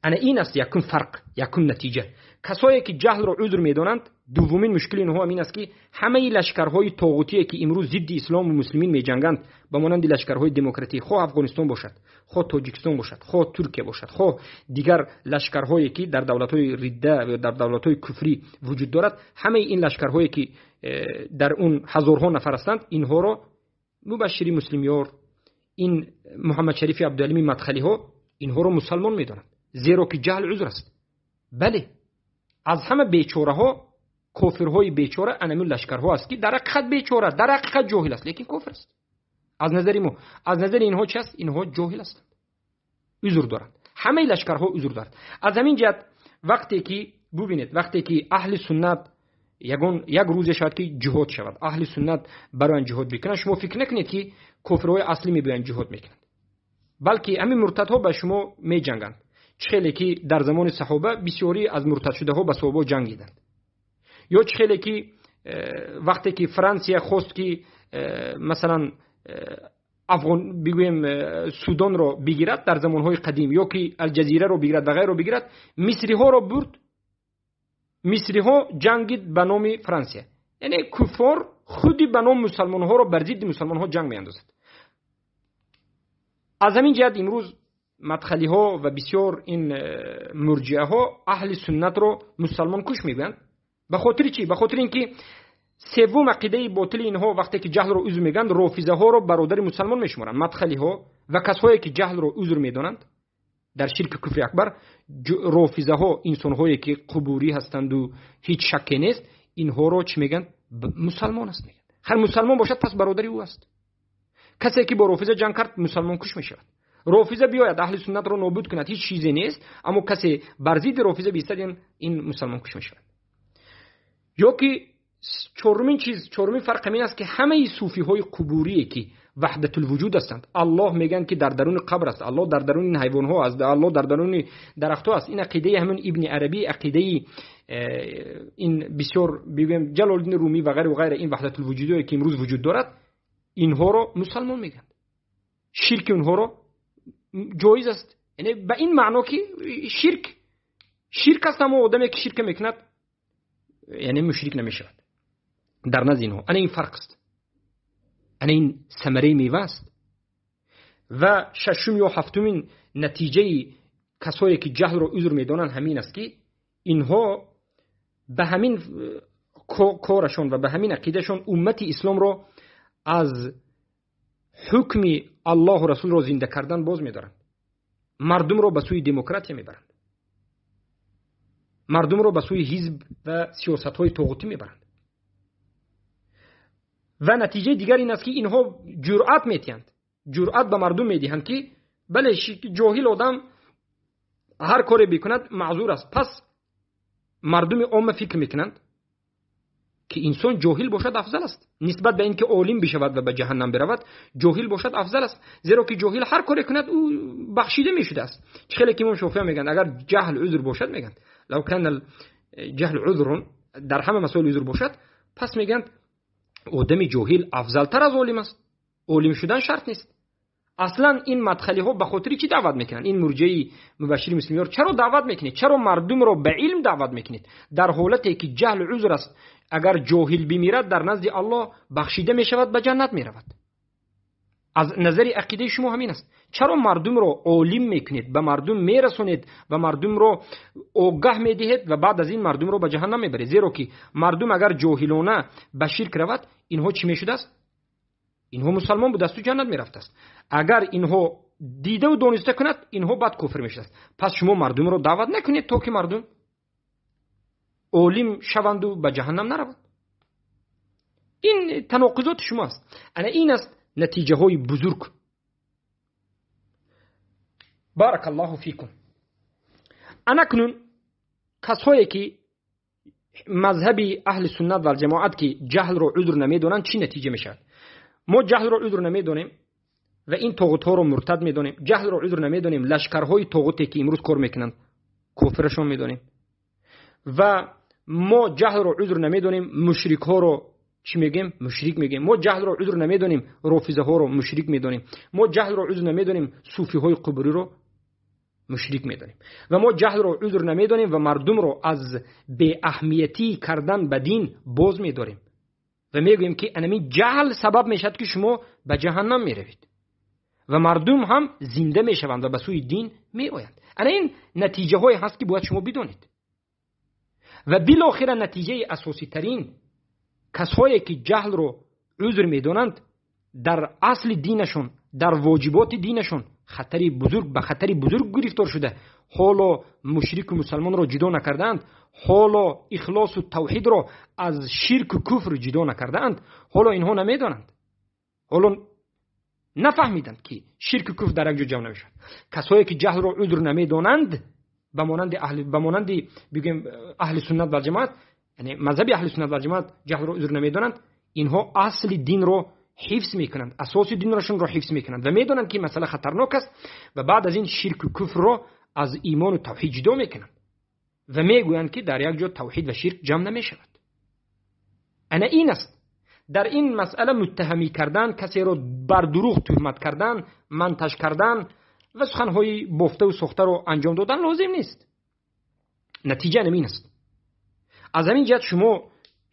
Ана ин аст якум фарқ, якум натиҷа. Касое ки ҷаҳлро узр медонанд, дуввумин мушкили инҳо ҳам ин аст, ки ҳамаи лашкарҳои тоғутие ки имрӯз зидди ислому муслимин меҷанганд, ба монанди лашкарҳои демократӣ, хоҳ Афғонистон бошад, хоҳ Тоҷикистон бошад, хоҳ Туркия бошад, хоҳ дигар лашкарҳое ки дар давлатҳои ридда ва дар давлатҳои куфрӣ вуҷуд дорад, ҳамаи ин лашкарҳое ки дар он ҳазорҳо нафар ҳастанд, инҳоро Мубашшири Муслимёр, ин Муҳаммад Шарифи Абдуалими Мадхалиҳо инҳоро мусалмон медонанд, зеро ки ҷаҳл узр аст. Бале, аз ҳама бечораҳо, кофирҳои бечора анамин лашкарҳо аст, ки дар ҳақиқат бечора, дар ҳақиқат ҷоҳил аст, лекин кофир аст. Аз назари мо, аз назари инҳо чи аст? Инҳо ҷоҳил ҳастанд, узр доранд. Ҳамаи лашкарҳо узр доранд. Аз ҳамин ҷиҳат вақте ки бубинед, вақте ки аҳли суннат ягон як рӯзе шавад ки ҷиҳод шавад, аҳли суннат бароян ҷиҳод бикунанд, шумо фикр накунед ки кофирҳои аслӣ мебиёянд ҷиҳод мекунанд, балки ҳамин муртадҳо ба шумо меҷанганд. Чӣ хеле ки дар замони саҳоба бисёрӣ аз муртадшудаҳо ба саҳоба ҷангиданд, ё чӣ хеле ки вақте ки Франсия хост ки масалан Афғон бигӯем Судонро бигирад дар замонҳои қадим, ё ки Алҷазираро бигирад ва ғайро бигирад, мисриҳоро бурд, мисриҳо ҷангид ба номи Франсия. Яъне куффор худи ба номи мусалмонҳоро бар зидди мусалмонҳо ҷанг меандозад. Аз ҳамин ҷиҳат имрӯз мадхалиҳо ва бисёр ин мурҷиаҳо аҳли суннатро мусалмонкуш мегӯянд. Ба хотири чӣ? Ба хотири ин ки севум ақидаи ботили инҳо вақте ки ҷаҳлро узр мегӯянд, рофизаҳоро бародари мусалмон мешуморанд. Мадхалиҳо ва касҳое ки ҷаҳлро узр медонанд дар ширки куфри акбар, рофизаҳо инсонҳое ки қубурӣ ҳастанду ҳеҷ шакке нест, инҳоро чӣ мегӯянд? Мусалмон аст мегӯянд. Ҳар мусалмон бошад, пас бародари ӯ аст. Касе ки бо рофиза ҷанг кард, мусалмонкуш мешавад. Рофиза биёяд аҳли суннатро нобуд кунад, ҳеҷ чизе нест, аммо касе бар зидди рофиза биистад, ин мусалмонкуш мешавад. Ё ки чорумин чиз, чорумин фарқ ҳамин аст ки ҳамаи суфиҳои қубурие ки ваҳдатулвуҷуд ҳастанд, Аллоҳ мегӯянд ки дар даруни қабр аст, Аллоҳ дар даруни ҳайвонҳо аст, Аллоҳ дар даруни дарахтҳо аст. Ин ақидаи ҳамин Ибни Арабӣ, ақидаи ин бисёр бигӯем Ҷалолиддини Румӣ ва ғайра ва ғайра, ин ваҳдатулвуҷудое ки имрӯз вуҷуд дорад, инҳоро мусалмон мегӯянд. Ширки онҳоро ҷоиз аст, яъне ба ин маъно ки ширк аст, аммо одаме ки ширка мекунад, яъне мушрик намешавад дар назди инҳо. Ана ин фарқ аст, ана ин самараи мева аст. Ва шашум ё ҳафтумин натиҷаи касое ки ҷаҳлро узр медонанд ҳамин аст ки инҳо ба ҳамин корашон ва ба ҳамин ақидашон уммати исломро аз ҳукми Аллоҳу Расулро зинда кардан боз медоранд, мардумро ба сӯи демократия мебаранд, мардумро ба сӯи ҳизб ва сиёсатҳои тоғутӣ мебаранд. Ва натиҷаи дигар ин аст ки инҳо ҷуръат метиҳанд, ҷуръат ба мардум медиҳанд ки бале, ҷоҳил одам ҳар коре бикунад маъзур аст. Пас мардуми омма фикр мекунанд ки инсон ҷоҳил бошад афзал аст нисбат ба ин ки олим бишавад ва ба ҷаҳаннам биравад. Ҷоҳил бошад афзал аст, зеро ки ҷоҳил ҳар коре кунад ӯ бахшида мешудааст. Чӣ хеле ки имом Шофеъ мегӯянд, агар ҷаҳл узр бошад, мегӯянд лав кана ҷаҳл узрун, дар ҳама масоил узр бошад, пас мегӯянд одами ҷоҳил афзалтар аз олим аст, олим шудан шарт нест. Аслан ин мадхалиҳо ба хотири чӣ даъват мекунанд? Ин мурҷаи Мубашшири Муслимёр чаро даъват мекунед? Чаро мардумро ба илм даъват мекунед? Дар ҳолате ки ҷаҳл узр аст, агар ҷоҳил бимирад дар назди Аллоҳ бахшида мешавад, ба ҷаннат меравад. Аз назари ақидаи шумо ҳамин аст. Чаро мардумро олим мекунед, ба мардум мерасонед ва мардумро огаҳ медиҳед ва баъд аз ин мардумро ба ҷаҳаннам мебаред? Зеро ки мардум агар ҷоҳилона ба ширк равад, инҳо чӣ мешудааст? Инҳо мусалмон будасту ҷаннат мерафтааст. Агар инҳо дидаву дониста кунад, инҳо баъд кофир мешудааст. Пас шумо мардумро даъват накунед то ки мардум олим шаванду ба ҷаҳаннам наравад. Ин таноқизоти шумо аст. Ана ин аст натиҷаҳои бузург. Баракаллоҳу фикум. Анакнун касҳое ки мазҳаби аҳли суннат вал ҷамоат ки ҷаҳлро узр намедонанд, чӣ натиҷа мешавад? Мо ҷаҳлро узр намедонем ва ин тоғутҳоро муртад медонем. Ҷаҳлро узр намедонем, лашкарҳои тоғуте ки имрӯз кор мекунанд кофирашон медонем. Ва мо ҷаҳлро узр намедонем, мушрикҳоро чӣ мегӯем? Мушрик мегӯем. Мо ҷаҳлро узр намедонем, рофизаҳоро мушрик медонем. Мо ҷаҳлро узр намедонем, суфиҳои қубуриро мушрик медонем. Ва мо ҷаҳлро узр намедонем ва мардумро аз беаҳамиятӣ кардан ба дин боз медорем ва мегӯем ки анамин ҷаҳл сабаб мешавад ки шумо ба ҷаҳаннам меравед ва мардум ҳам зинда мешаванд ва ба сӯи дин меоянд. Ана ин натиҷаҳое ҳаст ки бояд шумо бидонед. Ва билохира натиҷаи асоситарин, касҳое ки ҷаҳлро узр медонанд, дар асли динашон, дар воҷиботи динашон хатари бузург, ба хатари бузург гирифтор шуда, ҳоло мушрику мусалмонро ҷудо накардаанд, ҳоло ихлосу тавҳидро аз ширку куфр ҷудо накардаанд, ҳоло инҳо намедонанд, ҳоло нафаҳмиданд ки ширку куфр дар як ҷо ҷамъ намешавад. Касое ки ҷаҳлро узр намедонанд, ба монанди аҳли, ба монанди бигӯем аҳли суннат вал ҷамоат, яъне мазҳаби аҳли суннат вал ҷамоат ҷаҳлро узр намедонанд, инҳо асли динро ҳифз мекунанд, асоси динашонро ҳифз мекунанд ва медонанд ки масъала хатарнок аст ва баъд аз ин ширку куфрро аз имону тавҳид ҷудо мекунанд ва мегӯянд ки дар як ҷо тавҳид ва ширк ҷамъ намешавад. Ана ин аст. Дар ин масъала муттаҳамӣ кардан, касеро бар дурӯғ туҳмат кардан, мантаж кардан ва суханҳои бофтаву сохтаро анҷом додан лозим нест. Натиҷа ҳамин аст. Аз ҳамин ҷиҳат шумо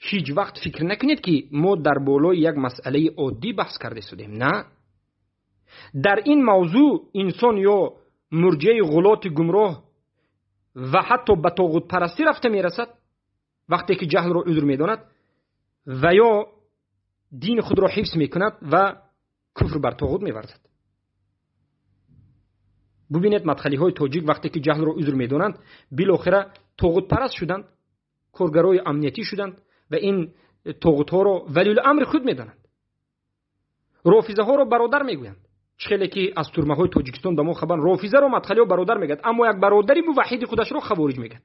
ҳеҷ вақт фикр накунед ки мо дар болои як масъалаи оддӣ баҳс карда истодем. На, дар ин мавзӯъ инсон ё мурҷиаи ғулоти гумроҳ ва ҳатто ба тоғутпарастӣ рафта мерасад вақте ки ҷаҳлро узр медонад, ва ё дини худро ҳифз мекунад ва куфр бар тоғут меварзад. Бубинед, мадхалиҳои тоҷик вақте ки ҷаҳлро узр медонанд, билохира тоғутпараст шуданд, коргарои амниятӣ шуданд ва ин тоғутҳоро валиуламри худ медонанд, рофизаҳоро бародар мегӯянд. Чӣ хеле ки аз турмаҳои Тоҷикистон ба мо хабар, рофизаро мадхалиҳо бародар мегӯянд, аммо як бародари муваҳҳиди худашро хавориҷ мегӯяд.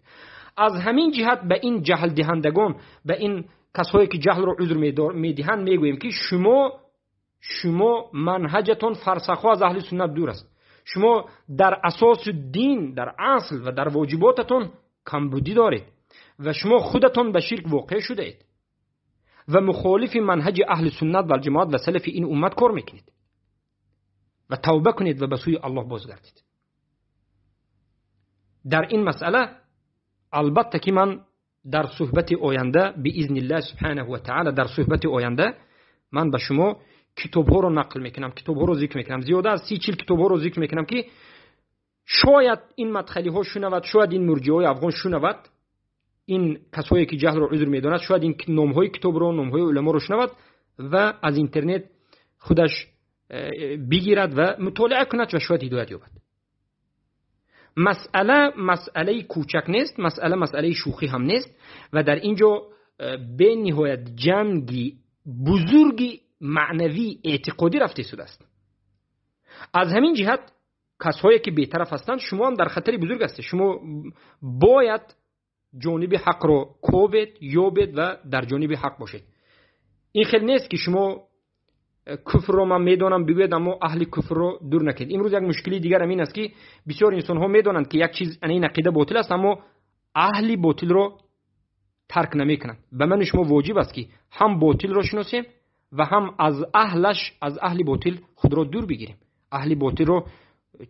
Аз ҳамин ҷиҳат ба ин ҷаҳлдиҳандагон, ба ин касҳое ки ҷаҳлро узр медиҳанд мегӯем ки шумо манҳаҷатон фарсахҳо аз аҳли суннат дур аст. Шумо дар асоси дин, дар асл ва дар воҷиботатон камбудӣ доред ва шумо худатон ба ширк воқеъ шудаед ва мухолифи манҳаҷи аҳли суннат вал ҷамоат ва салафи ин уммат кор мекунед ва тавба кунед ва ба сӯи Аллоҳ бозгардед. Дар ин масъала албатта ки ман дар суҳбати оянда биизниллаҳ субҳанаҳу ва таъала, дар суҳбати оянда ман ба шумо китобҳоро нақл мекунам, китобҳоро зикр мекунам, зиёда аз 30-40 китобҳоро зикр мекунам ки шояд ин мадхалиҳо шунавад, шояд ин мурҷиҳои афғон шунавад, ин касое ки ҷаҳлро узр медонад, шояд ин номҳои китобро, номҳои уламоро шунавад ва аз интернет худаш бигирад ва мутолиа кунад ва шояд ҳидоят ёбад. Масъала масъалаи кӯчак нест, масъала масъалаи шӯхӣ ҳам нест ва дар ин ҷо бениҳоят ҷанги бузурги маънавӣ эътиқодӣ рафта истодааст. Аз ҳамин ҷиҳат касҳое ки бетараф ҳастанд, шумо ҳам дар хатари бузург ҳастед. Шумо бояд ҷониби ҳақро ковед, ёбед ва дар ҷониби ҳақ бошед. Ин хел нест ки шумо куфрро ман медонам бигӯед, аммо аҳли куфрро дур накунед. Имрӯз як мушкили дигар ҳам ин аст ки бисёр инсонҳо медонанд ки як чиз, ин ақида ботил аст, аммо аҳли ботилро тарк намекунанд. Ба ман шумо воҷиб аст ки ҳам ботилро шиносем ва ҳам аз аҳлаш, аз аҳли ботил худро дур бигирем. Аҳли ботилро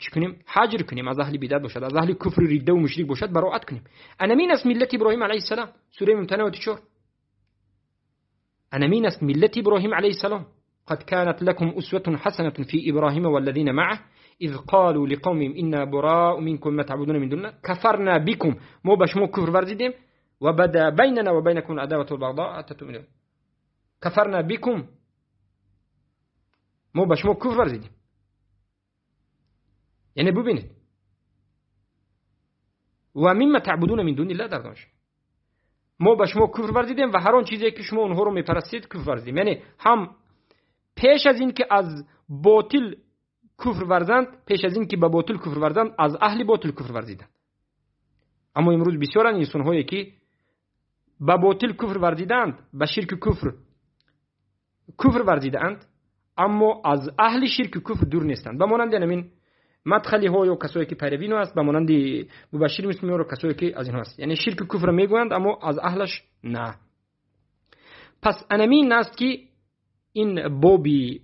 чӣ кунем? Ҳаҷр кунем. Аз аҳли бидат бошад, аз аҳли куфри ридда ва мушрик бошад, бароат кунем. Анамин аст миллати Иброҳим алайҳиссалом, сураи Мумтаҳина ояти 4. Анамин аст миллати Иброҳим алайҳиссалом. قد كانت لكم أسوة حسنة في إبراهيم والذين معه إذ قالوا لقومهم إنا براء منكم ما تعبدون من دوننا كفرنا بكم، مو باش مو كفر ورزيدیم، وبدا بيننا وبينكم العداوة والبغضاء حتى تؤمنوا. كفرنا بكم، مو باش مو كفر ورزيدیم. یعنی ببینید و مما تعبدون من دون الله در دانش ما به شما کفر ورزیدیم و هر آن چیزی که شما اونها رو میپرستید کفر ورزیدیم. یعنی هم پیش از این که از باطل کفر ورزند، پیش از این که به باطل کفر ورزند، از اهل باطل کفر ورزیدند. اما امروز بسیارند انسان‌هایی که به باطل کفر ورزیدند، به شرک کفر ورزیدند، Аммо аз аҳли ширку куфр дур нестанд. Ба монанди ҳамин мадхалиҳо ё касое ки пайрави инҳо аст, ба монанди Мубашшири Муслимёр, касое ки аз инҳо аст, яъне ширку куфр мегӯянд, аммо аз аҳлаш на. Пас анамин аст ки ин боби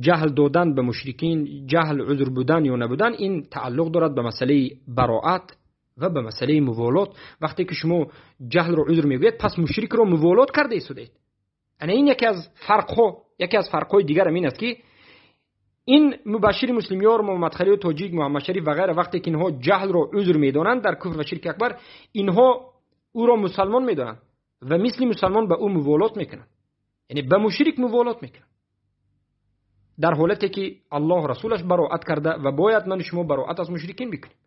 ҷаҳл додан ба мушрикин, ҷаҳл узр будан ё набудан, ин тааллуқ дорад ба масъалаи бароат ва ба масъалаи муволот. Вақте ки шумо ҷаҳлро узр мегӯед, пас мушрикро муволот карда истодаед. Ана ин яке аз фарқҳо, яке аз фарқҳои дигарам ин аст ки ин Мубашшири Муслимёр, Муҳаммадхалили Тоҷик, Муҳаммадшариф ва ғайра, вақте ки инҳо ҷаҳлро узр медонанд дар куфр ва ширки акбар, инҳо ӯро мусалмон медонанд ва мисли мусалмон ба ӯ муволот мекунанд, яъне ба мушрик муволот мекунанд, дар ҳолате ки Аллоҳ, расулаш бароат карда ва бояд ману шумо бароат аз мушрикин бикунем.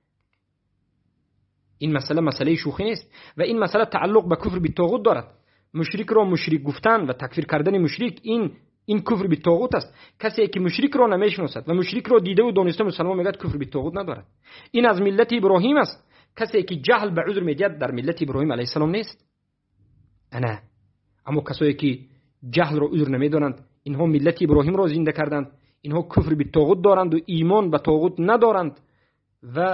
Ин масъала масъалаи шӯхӣ нест ва ин масъала тааллуқ ба куфр битоғут дорад. Мушрикро мушрик гуфтан ва такфир кардани мушрик ин куфр битоғут аст. Касе ки мушрикро намешиносад ва мушрикро дидаву дониста мусалмон мегӯяд, куфр битоғут надорад. Ин аз миллати Иброҳим аст. Касе ки ҷаҳл ба узр медиҳад, дар миллати Иброҳим алайҳиссалом нест. Ана аммо касое ки ҷаҳлро узр намедонанд, инҳо миллати Иброҳимро зинда карданд, инҳо куфр битоғут доранд ва имон ба тоғут надоранд ва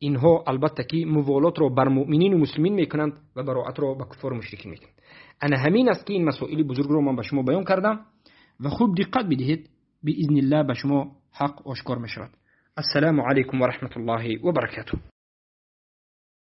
инҳо албатта ки муволотро бар муъминину муслимин мекунанд ва бароатро ба куффору мушрикин мекунанд. Ана ҳамин аст ки ин масоили бузургро ман ба шумо баён кардам ва хуб диққат бидиҳед, биизниллаҳ ба шумо ҳақ ошкор мешавад. Ассалому алайкум ва раҳматуллоҳи ва баракатуҳ.